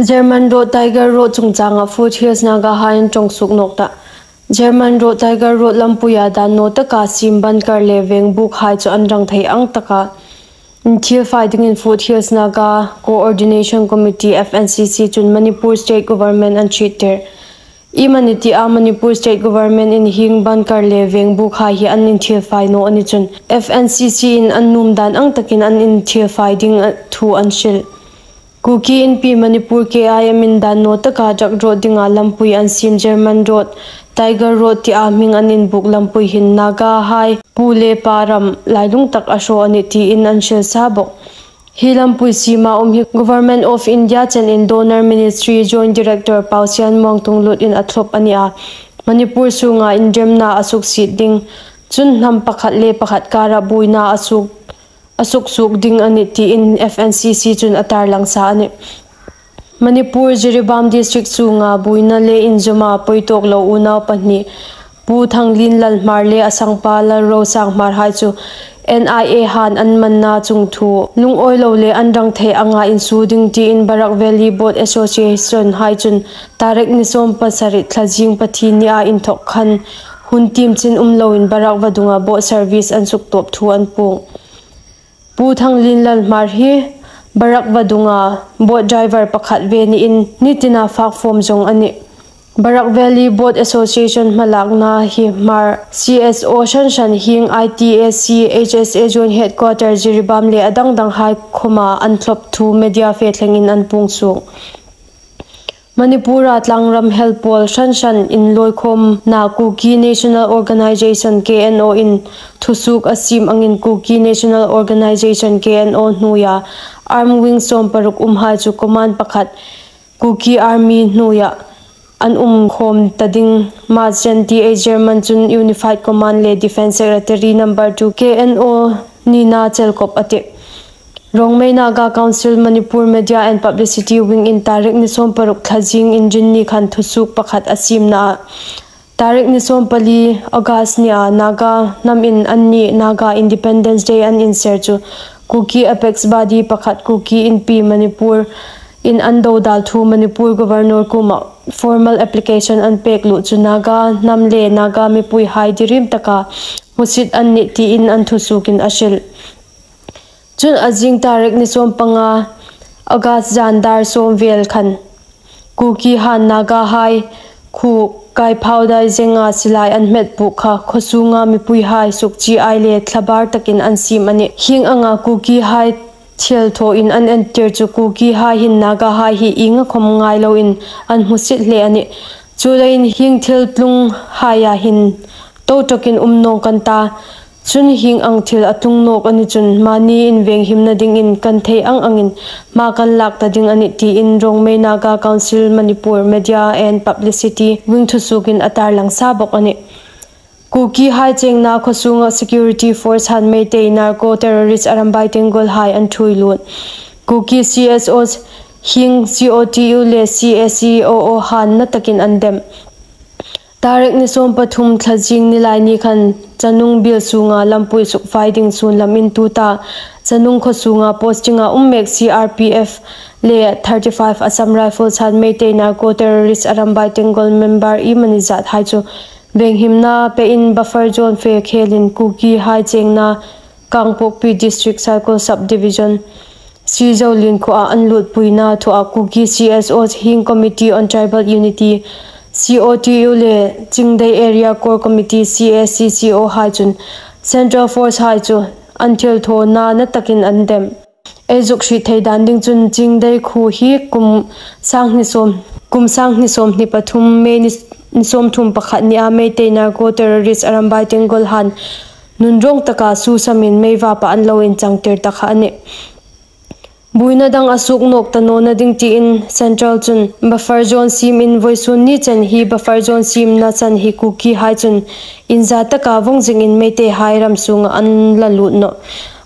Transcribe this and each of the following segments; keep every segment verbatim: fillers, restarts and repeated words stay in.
German Road, Tiger Road chungchanga Foothills Naga haiin ṭawng suok nawk ta. German Road, Tiger Road lampuia dan naw taka siem bunker le veng buk hai chu an rang thei ang taka inthil fai dingin Foothills Naga Coordination Committee, F N C C, chun Manipur State Government an ṭhit tir. Iemani tia Manipur State Government in hieng bunker le veng buk hai hi an inthil fai naw a ni chun F N C C in an nuom dan ang takin an inthil fai ding thu an hril. Kuki Inpi Manipur K I M in dan naw taka drug road dinga lampui an siem German Road, Tiger Road tia hming an inbuk lampui hin Naga hai pu le pa ram lailung tak a hraw a nih tiin an hril sa bawk. Hi lampui siema um hi Government of India chenin Donor Ministry Joint Director Pausian Muangtunglut in a thlop a ni a. Manipur sunga inremna a suksiet ding, chun hnam pakhat le pakhat kara buoina a suok a suksuok ding a nih tiin F N C C chun a tarlang sa a nih. Manipur Jiribam District sunga buoina le inzawma pawi tawk lo unau pahni Pu Thanglin Lalhmar le a sangpa Lalrosang Hmar hai chu N I A han an manna chungthu lungawi lo le an rang thei anga insuo ding tiin Barak Valley Boat Association hai chun tarik ni sawm pasari thlazing Pathiennia inthok khan hun tiem chin um loin Barak vadunga boat service an suktawp thu an puong. Pu Thanglin Lalhmar hi Barak vadunga boat driver pakhat ve niin nitina fak fawm zawng a nih. Barak Valley Boat Association hmalakna hi Hmar C S O hran hran hieng I T A C H S A Joint Headquarter Jiribam le a dang dang hai khawma an thlop thu media fe thlengin an puong suok. Manipura tlangram hel pawl hran hran inlawikhawmna Kuki National Organization, K N O in thusuok a siem angin Kuki National Organization, K N O hnuoia armed wing sawm paruk um hai chu command pakhat Kuki Army hnuoia an um khawm ta ding March twenty-eight German chun Unified Command le Defense Secretary number two K N O nina chelkop a tih. Rongmei Naga Council Manipur Media and Publicity Wing in tarik ni sawm paruk thlazing Inrinni khan thusuok pakhat a siemna a. Tarik ni sawm pali August nia Naga hnamin anni Naga Independence Day an inser chu Kuki Apex Body pakhat Kuki Inpi Manipur in an dodal thu Manipur Governor kuoma formal application an pek luh chu Naga hnam le Naga mipui hai diriemtaka hmusit an nih tiin an thusuokin a hril. Chun a zing tarik ni sawm panga August zan dar sawm vel khan Kuki han Naga hai khuo Kaiphau Daizenga silai an hmet puk kha khawsunga mipui hai sukchiai le thlabar takin an siem a nih. Hieng anga Kuki hai thil thawin an entir chu Kuki hai hin Naga hai hi ienga khawm ngai loin an hmusit hle a nih. Chuleiin hieng thil tlung haia hin to tawkin um nawng kan ta. Chun hieng ang thil a tlung nawk a ni chun mani invenghimna dingin kan thei ang angin hma kan lak ta ding a nih tiin Rongmei Naga Council Manipur Media and Publicity Wing thusuokin a tarlang sa bawk a nih. Kuki hai chengna khawsunga security force han Meitei narco terrorist Arambai Tenggol hai an thuoi lut. Kuki C S Os hieng C O T U le C A C O O han na takin an dem. Tarik ni sawm pathum thlazing Nilaini khan Chanung biel sunga lampui sukfai ding sunlamin tuta Chanung khawsunga postinga um mek C R P F le thirty-five Assam Rifles han Meitei narco terrorist Arambai Tenggol member iemani zat hai chu venghimna pein buffer zone fe khelin Kuki hai chengna Kangpokpi District Saikul Subdivision Sijolien khuoa an lutpuina thua Kuki C S Os hieng Committee on Tribal Unity, C O T U le Chingdei Area Core Committee, C A C C O hai chun Central Force hai chu an thilthawna na takin an dem. Ei zuk hriet thei dan ding chun Chingdei khuo hi kum sang hni sawm, kum sang hni sawm hni pathum May ni, ni sawm thum pakhat nia Meitei narco terrorist Arambai Tenggol han nunrawng taka susamin meivapa an lo inchangtir ta kha a nih. Buoina dang a suok nawk ta nawna ding tiin Central chun buffer zone siemin vawisun ni chen hi buffer zone siemna chan hi Kuki hai chun inza taka vawng zingin Meitei hai ram sunga an la lut nawh.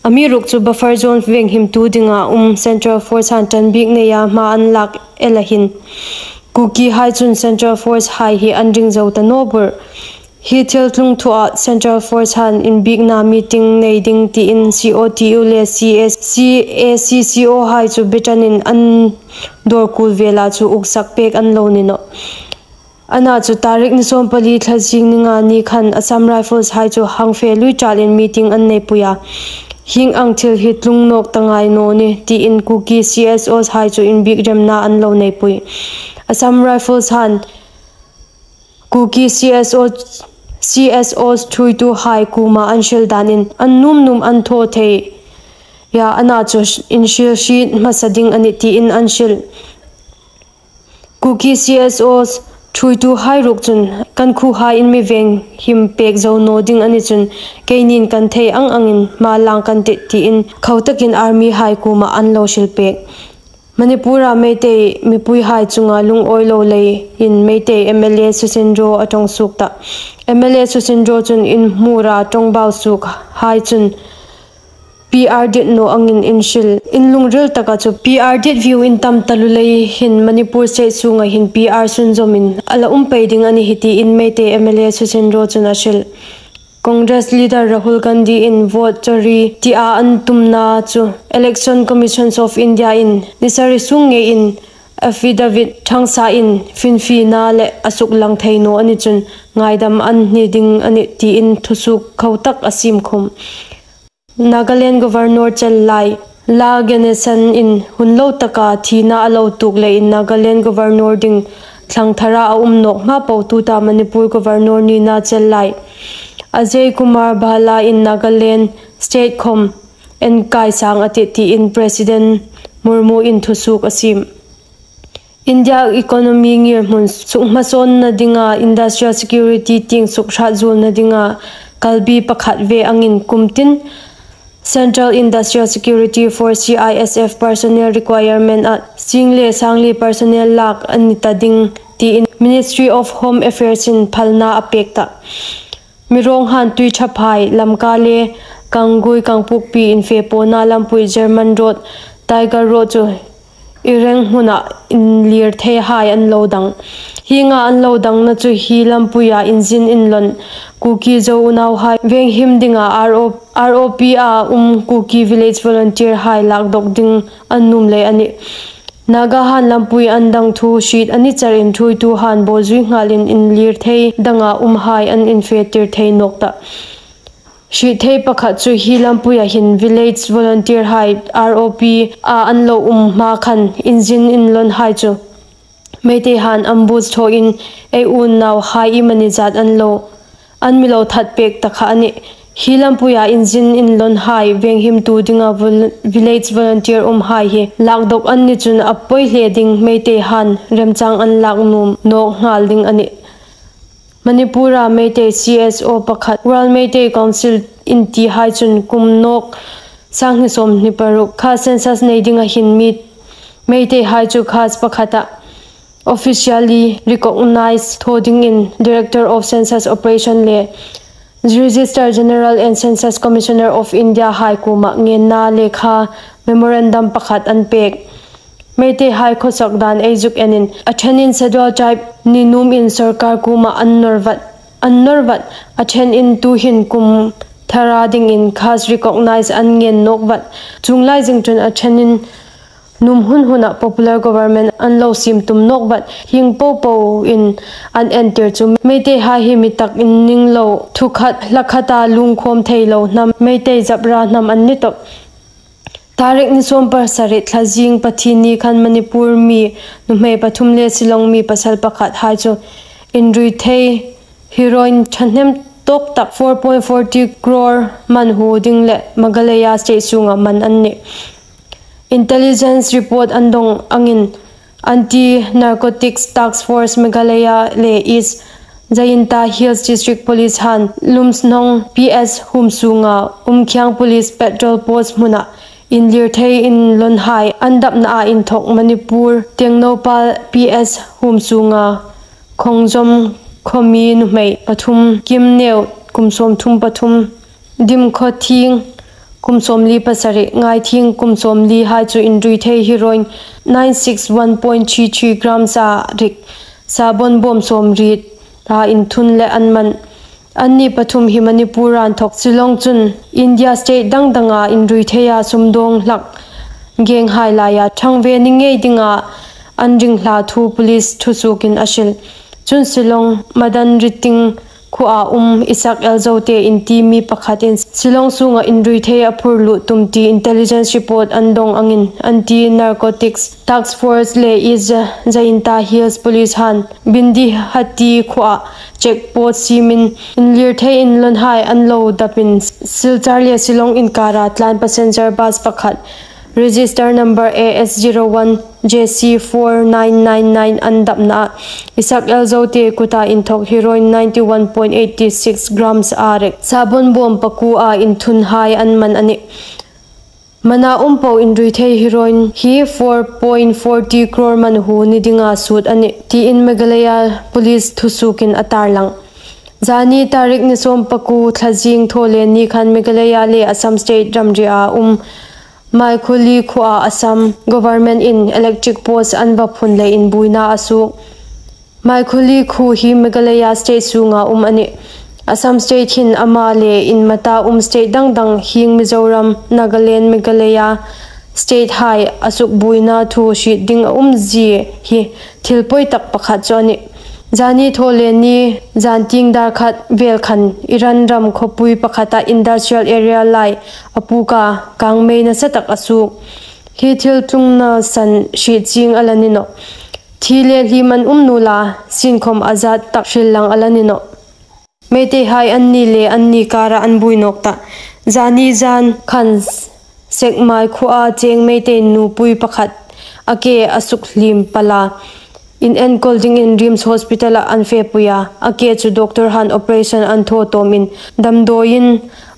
Amiruokchu buffer zone venghimtu dinga um Central Force han ṭan bik neia hma an lak el a hin Kuki hai chun Central Force hai hi an ring zo ta naw bur. Hi thil tlung thua Central Force han inbiekna meeting nei ding tiin C O T U le C S, C A C C O hai chu Britain-in an dawr kul vela chu uksak pek an lo ni nawh. Ana chu tarik ni sawmpali thla zing ni nga ni khan Assam Rifles hai chu hang fe lui ṭalin meeting an nei pui a. Hieng ang thil hi tlung nawk ta ngai naw ni tiin Kuki C S Os hai chu inbiek remna an lo nei pui. Assam Rifles han Kuki C S O, C S Os thuoituhai kuoma an hril danin an nuom nuom an thaw thei. Ya, ana chu inhriet hriet hmasa ding a nih tiin an hril. Kuki C S Os thuoituhai ruok chun kan khuohai in mi venghim pek zo naw ding a ni chun keinin kan thei ang angin hma lang kan tih tiin khau takin army hai kuoma an lo hril pek. Manipur-a Meitei mipuihai chunga lungawi lo leiin Meitei M L A Susindro a ṭawng suok ta. M L A Susindro chun in hmura ṭawngbau suok hai chun P R dit naw angin in hril. In lungril taka chu P R dit vieu in tam taluo lei hin Manipur state sunga hin P R sunzawmin a la um pei ding a ni hi tiin Meitei M L A Susindro chun a hril. Congress leader Rahul Gandhi-in vote chori tia an tumna chu Election Commissions of India-in ni sari sung ngeiin affidavit ṭhangsain finfina le a suklang thei naw a ni chun ngaidam an ni ding a nih tiin thusuok khau tak a siem khum. Nagaland Governor chel lai La Ganesan-in hun lo taka thina a lo tuok leiin Nagaland Governor ding thlang thara a um nawk hma po tuta Manipur Governor nina chel lai Ajay Kumar Bhalla-in Nagaland state khom en kai sang a tih tiin President Murmu-in thusuok a siem. India economy ngirhmun sukhmasawnna dinga industrial security tieng sukhrat zuolna dinga kalbi pakhat ve angin kum tin Central Industrial Security Force, C I S F, personnel requirement-a sing le sangli personnel lak a ni ta ding tiin Ministry of Home Affairs-in phalna a pek ta. Mirawnghan Tuiṭhaphai, Lamka le Kangui Kangpokpi infepawna lampui German Road, Tiger Road chu Ireng hmuna inlir theihai an lo dang. Hienga an lo dangna chu hi lampuia inzin inlawn Kuki Zo unauhai venghim dinga R O, R O P-a um Kuki Village Volunteer hai lakdawk ding an nuom lei a nih. Nagahan lampui an dang thu hriet a ni charin thuoituhan bawzui nghalin inlir thei danga umhai an infetir thei nawk ta. Hriet thei pakhat chu hi lampuia hin Village Volunteer hai R O P-a an lo um hma khan inzin inlawnhai chu Meiteihan ambush thawin ei unauhai iemani zat an lo an mi lo that pek ta kha a nih. Hi lampuia inzin inlawnhai venghimtu dinga vol-, Village Volunteer umhai hi lakdawk an ni chun a poi hle ding Meiteihan remchang an lak nuom nawk nghal ding a nih. Manipur-a Meitei C S O pakhat, World Meitei Council intihai chun kum nawk sang hni sawmhni paruk kha census nei dinga hin mi Meiteihai chu khas pakhata officially recognized thaw dingin Director of Census Operation le Registrar General and Census Commissioner of India hai kuoma ngenna lekha memorandum pakhat an pek. Meiteihai khawsak dan ei zuk enin a ṭhenin Schedule Tribe ni nuomin sawrkar kuoma an nawr vat, an nawr vat, a ṭhenin tuhin kum thara dingin khas recognize an ngen nawk vat. Chuong lai zing chun a ṭhenin nuom hun huna popular government an lo siem tum nawk vat. Hieng popoin an entir chu Meiteihai hi mi tak inning lo, thukhat hlakhata lungkhawm thei lo hnam, Meitei Zabra hnam an ni tawp. Tarik ni sawm pasari thla zing Pathienni khan Manipur mi nuhmei pathum le Shillong mi pasal pakhat hai chu inrui thei heroin ṭhahnem tawk tak four point four crore man hu ding le Meghalaya state sunga man an nih. Intelligence report an dawng angin Anti-Narcotics Task Force Meghalaya le East Jaintia Hills District Police han Lumshnong P S huom sunga Umkhiang Police Patrol Post hmuna inlir thei inlawnhai an dapna a inthawk Manipur Tengnoupal P S huom sunga Khongjom khaw mi nuhmei pathum, Kimneu kum sawmthum pathum, Dimkhawthing kum sawmli pasari, Ngaithing kum sawmli hai chu inrui thei heroin nine six one point three three grams a rik, sabon bawm sawmriet a inthun le an man. Anni pathum hi Manipur a inthawk. Shillong chun India state dang danga inrui theia sumdawng hlak genghai laia ṭhang ve ni ngei dinga an ring hla thu police thusuokin a hril. Chun Shillong Madan Riting khuoa um Isak Elzote inti mi pakhatin Shillong sunga inrui thei a phur lut tum ti intelligence report an dong angin anti-narcotics task force le East Jayanta Hills Police han Bindihati khuoa check post siemin inlir thei inlawnhai an lo dapin Silchar le Shillong inkara tlan passenger bus pakhat register number A S zero one J C four nine nine nine an dapna a Isak Elzote kuta inthawk heroin ninety one point eight six grams a rek sabon bawm pakuo a inthunhai an man a nih. Mana um po inrui thei heroin hi four point four crore man hu ni dinga sut a nih, tiin Meghalaya Police thusuokin a tarlang. Zani tarik ni sawm pakuo thla zing thaw le ni khan Meghalaya le Assam State ramria um Maikhuli khuoa Assam government in electric post an va phun leiin buoina a suok. Maikhuli khuo hi Meghalaya state sunga um a nih. Assam state hin ama le inmata um state dang dang hieng Mizoram, Nagaland, Meghalaya state hai a suk buoina thu hriet ding a umzie hi thil pawi tak pakhat chu a nih. Zani thaw le ni zantieng dar khat vel khan Iran ram khawpui pakhata industrial area lai a puka kangmei nasa tak a suok. Hi thil tlungna san hriet chieng a la ni nawh. Thi le hlim an um naw la, sienkhawm a zat tak hril lang a la ni nawh. Meiteihai anni le anni kara an buoi nawk ta. Zani zan khan Sekmai khuoa cheng Meitei nupui pakhat a ke a suk hlim pal a, inenkawl dingin RIMS Hospital-a an fepui a. A ke chu doctor han operation an thaw tawmin damdawiin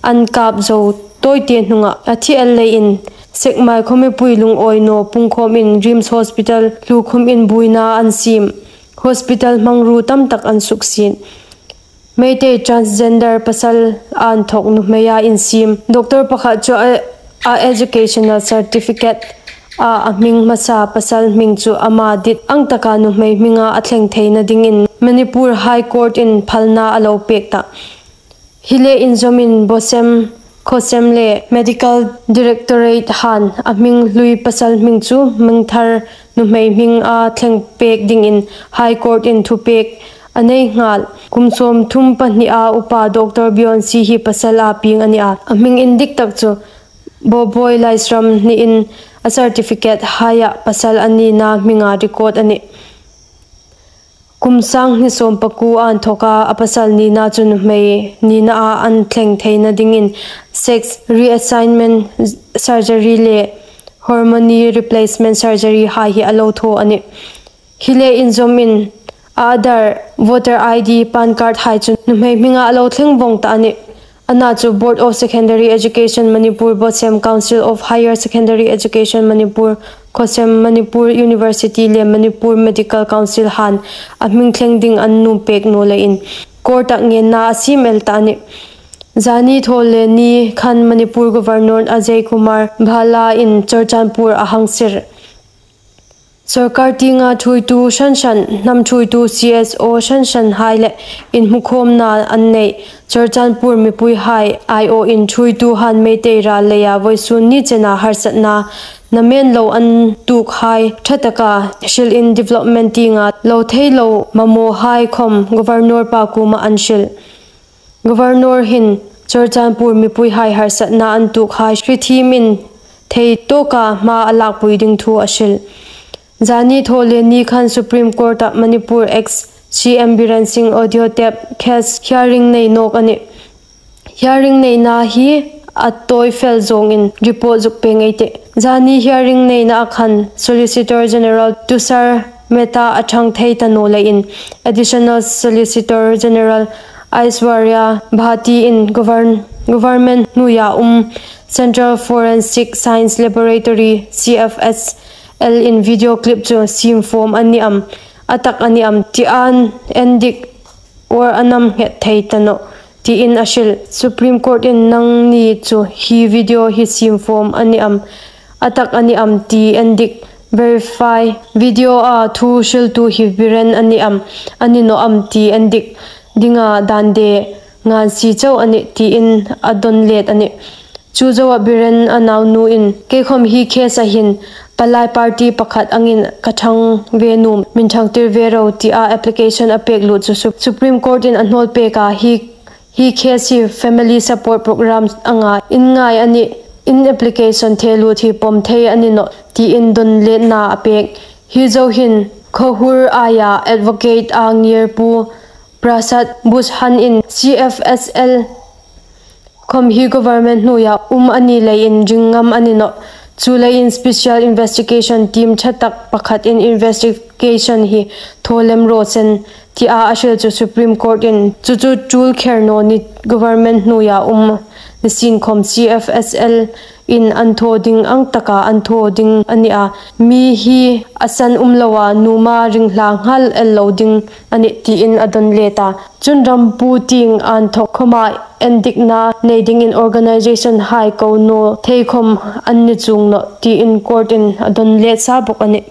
an kap zo tawite hnunga a thi el leiin Sekmai khaw mipui lungawi naw pungkhawmin RIMS Hospital hluokhumin buoina an siem. Hospital hmangruo tam tak an suksiet. Meitei transgender pasal a inthawk nuhmeia insiem. Doctor pakhat chu a, a educational certificate a, a hming hmasa pasal hming chu ama dit ang taka nuhmei hminga a thleng theina dingin Manipur High Court-in phalna a lo pek ta. Hi le inzawmin Bosem, Khosem le Medical Directorate han a hming hlui pasal hming chu hming thar nuhmei hminga thleng pek dingin High Court-in thupek a nei nghal. Kum sawmthum pahnia upa Doctor Beyonce hi pasal a pieng a ni a. A hming indik tak chu Boboi Laisram niin a certificate haia pasal a nina hminga record a nih. Kum sang hni sawm pakuo a inthawka a pasal nina chu nuhmei nina a an thleng theina dingin sex reassignment surgery le hormone replacement surgery hai hi a lo thaw a nih. Hi le inzawmin Aadhaar, voter I D, PAN card hai chu nuhmei hminga a lo thleng vawng ta a nih. Ana chu Board of Secondary Education Manipur, Bosem, Council of Higher Secondary Education Manipur, Khosem, Manipur University le Manipur Medical Council han a hming thleng ding an nuom pek naw leiin court-a ngenna a siem el ta a nih. Zani thaw le ni khan Manipur Governor Ajay Kumar Bhalla-in Churachandpur a hang sir. Sorkar tienga thuoitu hran hran, hnam thuoitu C S O hran hran hai le inhmukhawmna an nei. Churachandpur mipuihai aiawin thuoituhan Meitei ral leia vawisun ni chena harsatna namen lo an tuokhai ṭha taka hrilin development tienga lo thei lo mamawhai khawm Governor pa kuoma an hril. Governor hin Churachandpur mipuihai harsatna an tuokhai hre thiemin thei tawka hma a lakpui ding thu a hril. Zani thaw le ni khan Supreme Court-a Manipur ex C M Biren Singh audio tape case hearing nei nawk a nih. Hearing neina hi a tawi fel zawngin report zuk pe ngei ei tih. Zani hearing neina a khan Solicitor General Tushar Mehta a ṭhang thei ta naw leiin Additional Solicitor General Aishwarya Bhati-in govern, government hnuoia um Central Forensic Science Laboratory, C F S L-in video clip chu siem fawm a ni am, a tak a ni am ti an endik or a nam nghet thei ta nawh, tiin a hril. Supreme Court-in nangni chu hi video hi siem fawm a ni am, a tak a ni am ti endik, verify video-a thu hriltu hi Biren a ni am, a ni naw am ti endik dinga dan de ngansi chau a nih tiin a don let a nih. Chu zoa Biren a naunuin, kei khom hi case-a hin palai party pakhat angin ka thang ve nuom, min thangtir ve ro tia application a pek lut chu Sup-, Supreme Court-in a hnawl pek a, hi, hi case hi family support program anga inngai a nih, in application the lut hi pawm thei a ni nawh tiin don letna a pek. Hi zo hin Kohur aia advocate a ngir Pu Prasad Bhushan-in C F S L khom hi government hnuoia um a ni leiin ring ngam a ni nawh. Chuleiin special investigation team ṭha tak pakhatin investigation hi thaw lem raw se tia a hril chu Supreme Court-in chu chu tul kher naw ni, government hnuoia um ni sien khom C F S L-in an thaw ding ang taka an thaw ding a nih a. Mi hi a san um loa nuoma ring hla nghal el lo ding a nih tiin a don let a. Chun ram pu tieng inthawk khoma endikna nei dingin organization-hai ko naw thei khom an ni chuong nawh tiin court-in a don let sa bawk a nih.